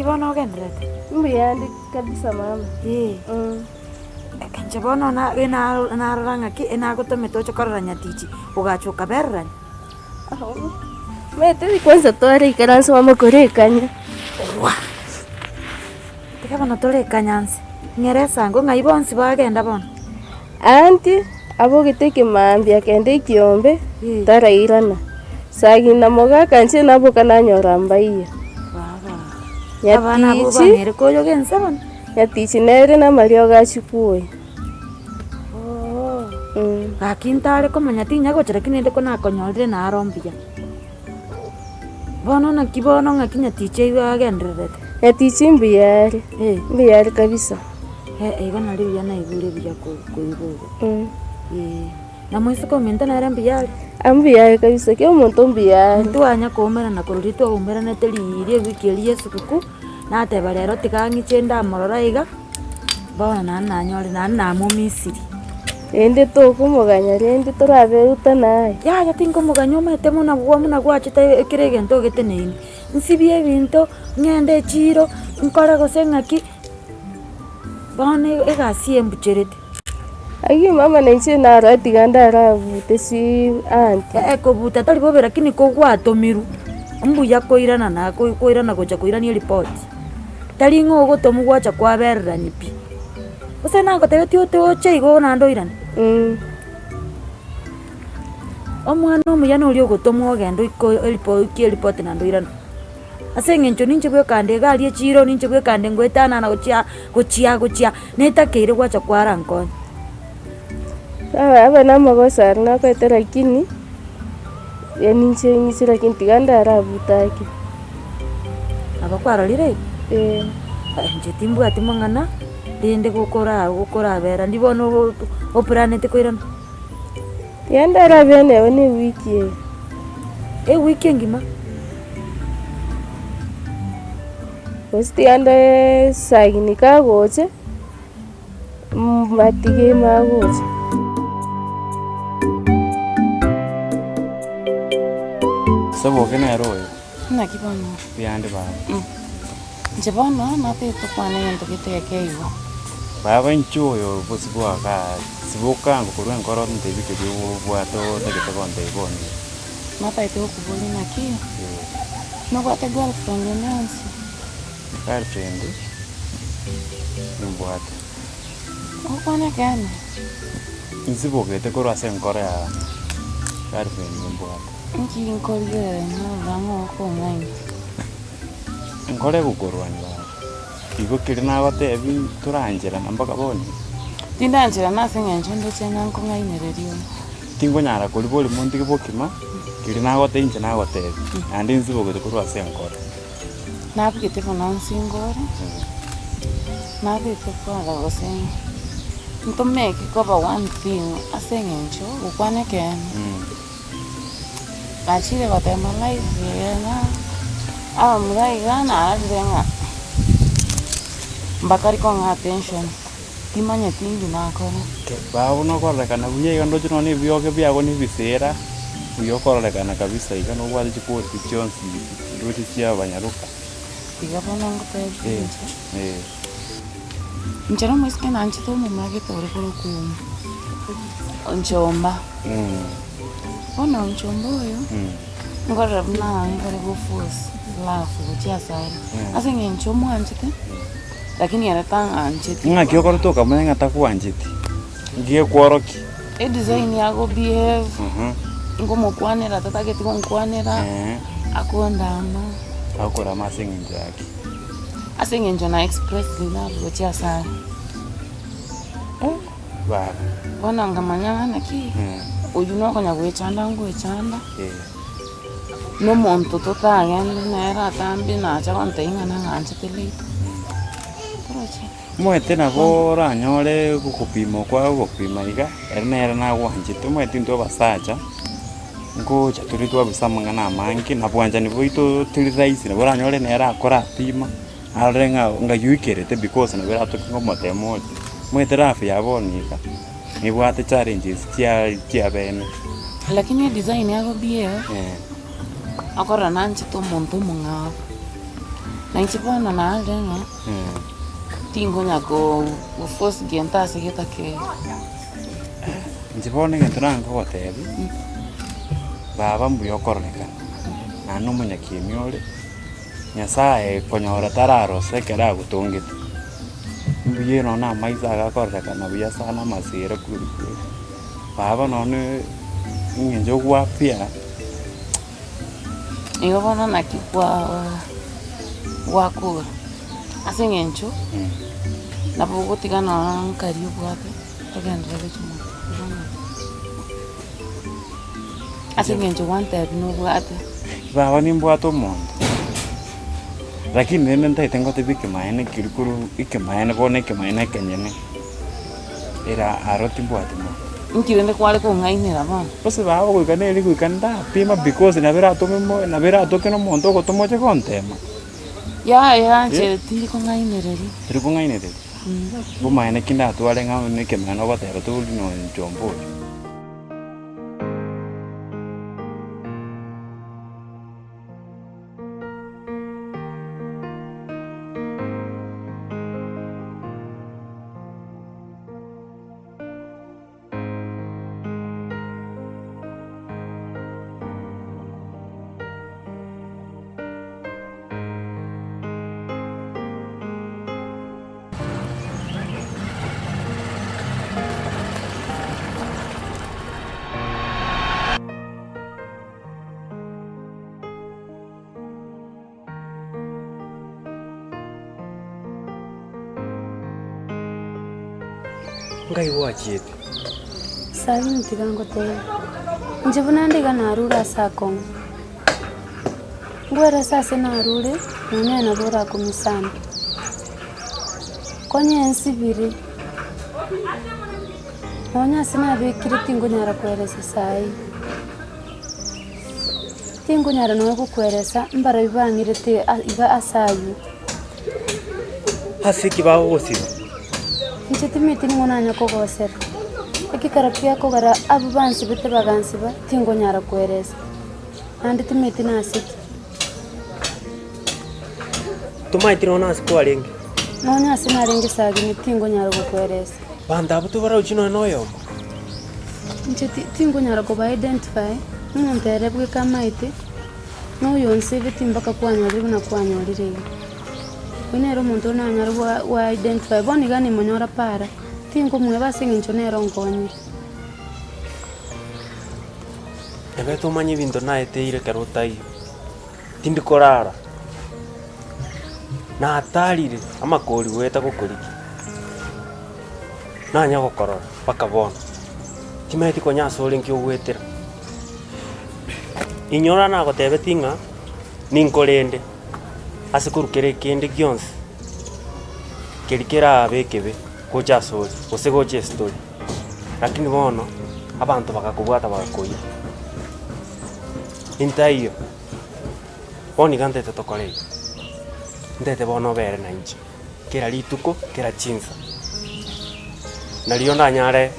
bono ogendererete? Mbuya ande kabisa mama. Ee. Inche bono na- na- narora ng'aki enagotomete oche korora nyatichi, ogacha okabererania. Omanyete kwanza tware ikaranse mama korekanya. Owa! Tiga bono torekanya nse, ng'ere esango ng'ai bonsi bagenda bono? Aunty abogete ekemambia akenda ekiombe tarairana, sagina mogaka inche naboka nanyora mbaiyo. Baba, abana abwo Nyatichi bang'eire koyoga ense bono? Nyatichi nere namariogo achia kwoyia. Oo, gaki ntare komanya tinya gocha lakini rende ko nakonyorire naro mbuya. Bono naki bono ng'aki nyatichi aigwe agendererete? Nyatichi mbuya are, mbuya are kabisa. Eh, igo nario buya naigure buya koigwa igo. Eeh, na moiseke ominto nere mbuya are? Ah mbuya are kabisa, kera omonto mbuya are. Ntwanya koumerana korwa riria twaumeranete riria ewiki eria ya esuguku, nateba rero tiga ng'iche ndamorora iga, bono naende nanyore naende namomisiri. Rende tokomoganya rende torabe utana aye. Yaya tinkomoganya omanyete buna buna gwachete ekere egento ogeteneine, nsibie ebinto, ng'ende echiro, nkore gose ng'aki. Bono egasi embucherete. Ayio mama na inche narora tiga ndarabute si aunty. Eh kobuta tari bobe lakini kogwatomirwe, mbuya koirana na koirana gocha koirania eripoti. Tari ng'a ogotomwa gwacha kwabererani pi. Gose nagotebetie ote oche igo naende oirane? Omwana omuya noria ogotomwa ogende oike eripo oikie eripoti naende oirane. Ase eng'encho ninche bweka nde iga aria echiiro, ninche bweka nde ngoetanana gochia gochia gochia, netakeire gwacha kwarankonya. Sawa abe namagoso aria nakorete lakini, yaani inche ng'ise lakini tiga ndarabute ake. Nabo kwarorire igo? Eeh. Inche timbwati mang'ana, rende gokora gokorabera ndi bono ogo oplanete koirana. Tiga ndarabere neba ne ewiki eye. Ewiki engima. Gose tiga ndee sagini kagocha, mbatige magocha. Saboke nere oyo. Naki bono? Mbuya nde baba. Inche bono natagete tokwane egento gete ekeigo. Baba inche oyo bosio bwaka siboka ngokorwa enkoro ntebi keria obwate otagete gontebia bono iga. Natagete gokoboria naki, nobwate girlfriend onde onsi? Girlfriend nimbwate. Ogokwana ekeene? Nsibogete korwa ase enkoro yane, girlfriend nimbwate. Inki nkorigereria narora ng'a okong'aina? Nkore gokorwania baba, igo keria nagotebi torancherana mpaka bono iga. Tindancherana ase eng'encho ndoche ng'a nkong'ainereria ore. Tinkonyara koria borimo ntige bokima, keria nagotebi inche nagotebi, naende nsibogete korwa ase enkoro. Nabugete bono nsingo ore, nabete kwarora gose ntomeke koba one thing ase eng'encho gokwana ekeene. Nachire gotema life eye ng'a abamura iga narorire ng'a mbakari kong'a attention, timanyeti inki nakora. Baba buna okororekana buya iga ndoche nonya na ebioge biago na ebisera, buya okororekana kabisa iga nobwate chiquality chionsi ndoche chia abanyaroka. Iga bono ngotebie inche, Eh. inche na omoiseke nanchete omomura gete ore korokwa Onchomba. Bono onchomba oyo, nkorora buna nkare go force love gochia asare, ase eng'encho omwanchete, lakini ere tang'ancheti. Ng'aki okorete okamanya ng'a takwancheti, nki gekworokia? Edesign ya go behave, nkomokwanera tatageti gonkwanera, akondama. Agokorama ase eng'encho yaki? Ase eng'encho na express love gochia asare. Baba. Bono nkamanya ng'a naki, oyio nokonya goechanda ngoechanda, na omonto totagende nere atambe nacha gontebia ng'a nang'anchete later. Torochi. Omanyete nabo oranyore gokopima okwa ogopima iga, ere nere nagwanchete, omanyete intwe abasacha, ngocha tore twabisa amang'ana amange, na bwanchani bwaito teri rahisi, nabo oranyore nere akorapima. Arore ng'a ng'ai oikerete because nabo eratoke ng'a omotemo oria, omanyete life ya bono iga, nebwate challenges chia chiabene. Lakini edesign yabo buya, okorora nanchete omonto omong'ao. Na inche bono narire ng'a tinkonya ko force gento ase getakeire. Inche bono egento nangogotebia, baba mbuya okororekana, naende omonyakieni ore, Nyasaye konyora tararosa ekero agotongete, mbuya nonya na amaiso iga akororekana buya sana amasere kweri kweri, baba nonye eng'encho ogwapia. Igo bono naki gwakora, ase eng'encho nabo ogotiga nonya nkaria obwate togenderere gochia motwe, igo naki. Ase eng'encho gwantebia nobwate. Baba nimbwate omonto, lakini rende ntaete ngotebie ekemayene keria korwa ekemayene bono ekemayene ekenyene, ere aro timbwati monto. Inki rende kware kong'ainera bono? Gose baba goika nere goika ndapima because nabo eratome mo nabo eratoke na omonto ogotoma oche gontema. Yaya inche tindi kong'ainereria. Tori kong'ainereria? Bomaene ki ndatware ng'a na ekemayene ogoteba tori nonye ombori. Ngai gwachiete? Sabini tiga ngotebie, inche buna nde iga narure ase akong'u, ngwerese ase narure, nonya nabo orakumie sana. Konya ensibire, nonya ase nabekire tingonyara koeresa saii. Tinkonyara nonya gokweresa mbarabwo bang'irete iga ase ayio. Ase ki bagogosiba? Inche timanyeti ning'o nanye kogosera. Ekekero kiakogera abwo bansibete bagansiba, tinkonyara kweresa, naende timanyeti nase ki. Tomaeti nonya nase kwarenge? Nonya ase narenge sagini tinkonyara gokweresa. Banto abwo tobarochi nonya noyomo? Inche tinkonyara koba identify, omonto ere bweka amaete, na oyo onsibeti mpaka kwanyorire buna kwanyorire iga. Oyio nere omonto onanyare gwa identify, bono iga nimonyora para, tinkomweba ase eng'encho nere onkonyire. Ebe tomanye ebinto naeteire ekero otaiyo, tindi korara, natarire amakori goeta gokorigia, nanya gokorora mpaka bono, timanyeti konya ase ore nki ogoetera. Inyora nagotebetie ng'a ninkorende ase korwa kera ekende gionsi keria kerabe ekebe gocha asore gose gocha estori, lakini bono abanto bagakobwata bagakoira. Intaiyo, bono iga ntaete tokore iga, ntaete bono obere na inche kera rituko, kera chinsa, nario ndanyare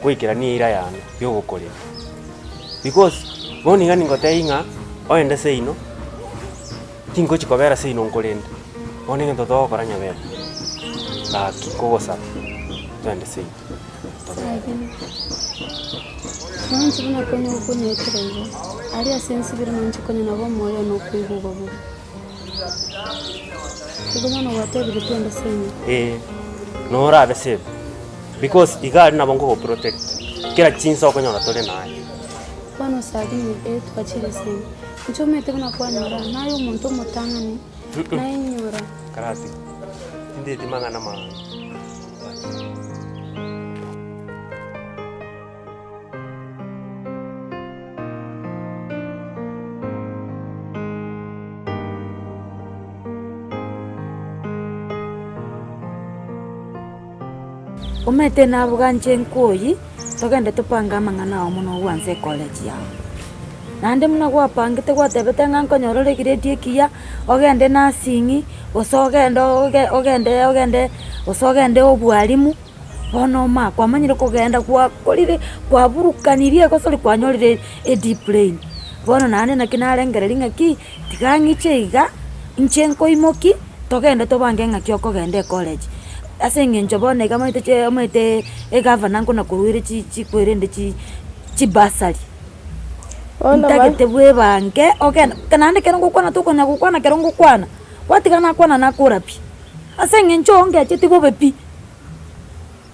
goikerania eira yane ya ogokorera. Because bono iga ningotebia ng'a oende seino, tingochi kobera seino nkorende, bono egento togokora nyabere, gaki nkogosaba toende seino tobere. Nonche buna konya okonyaetera igo, aria ase ensibire nonche konya nabo omoyo one okoigugwa bobe. Igo bono gwatebire twende seino. Ee, norabe safe because iga aria nabo nkogoprotect kera chinsa okonyora tore naye. Bono sagini ee twachire seino. Inche omanyete buna kwanyora, naye omonto omotang'ani, nainyora. Karati, tindeti mang'ana maange. Omanyete naboga inche nkoyi, togende topange amang'ana ao mono ogwansa ecollege yao. Naende buna gwapangete gwatebete ng'a nkonyora ore egrade ekiya, ogende nursing, gose ogende oge ogende ogende gose ogende obwalimu. Bono oma kwamanyire kogenda gwakorire kwaburukanirie gose kwanyorire edeep lane. Bono naende naki narengereria ng'aki, tiga ng'iche iga, Inche nkoimoki, togende tobange ng'aki okogenda ecollege. Ase eng'encho bono iga omanyete chi omanyete egavana nkona koruere chi chikwerende chi chibursary. Bono ba- Ntagete bwebange ogende, naende ekero ngokwana tokonya gokwana ekero ngokwana, gwatiga nakwana nakora pi, ase eng'encho ongecheti bobe pi.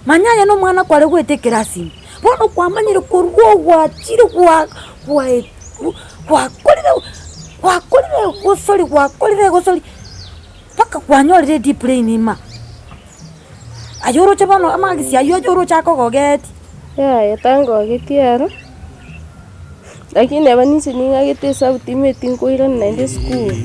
Manya aye nomwana kware goeta ekerasi ime, bono kwamanyire korwa ogwachire gwa gwae gwakorire gwakorire egosori gwakorire egosori mpaka kwanyorire ediplane ima. Aye oroche bono amagisi aywo aye oroche akogogetie. Yaya tangogetie ero, lakini neba ninche ning'agete esabu timanyeti nkoirana naende esukuru.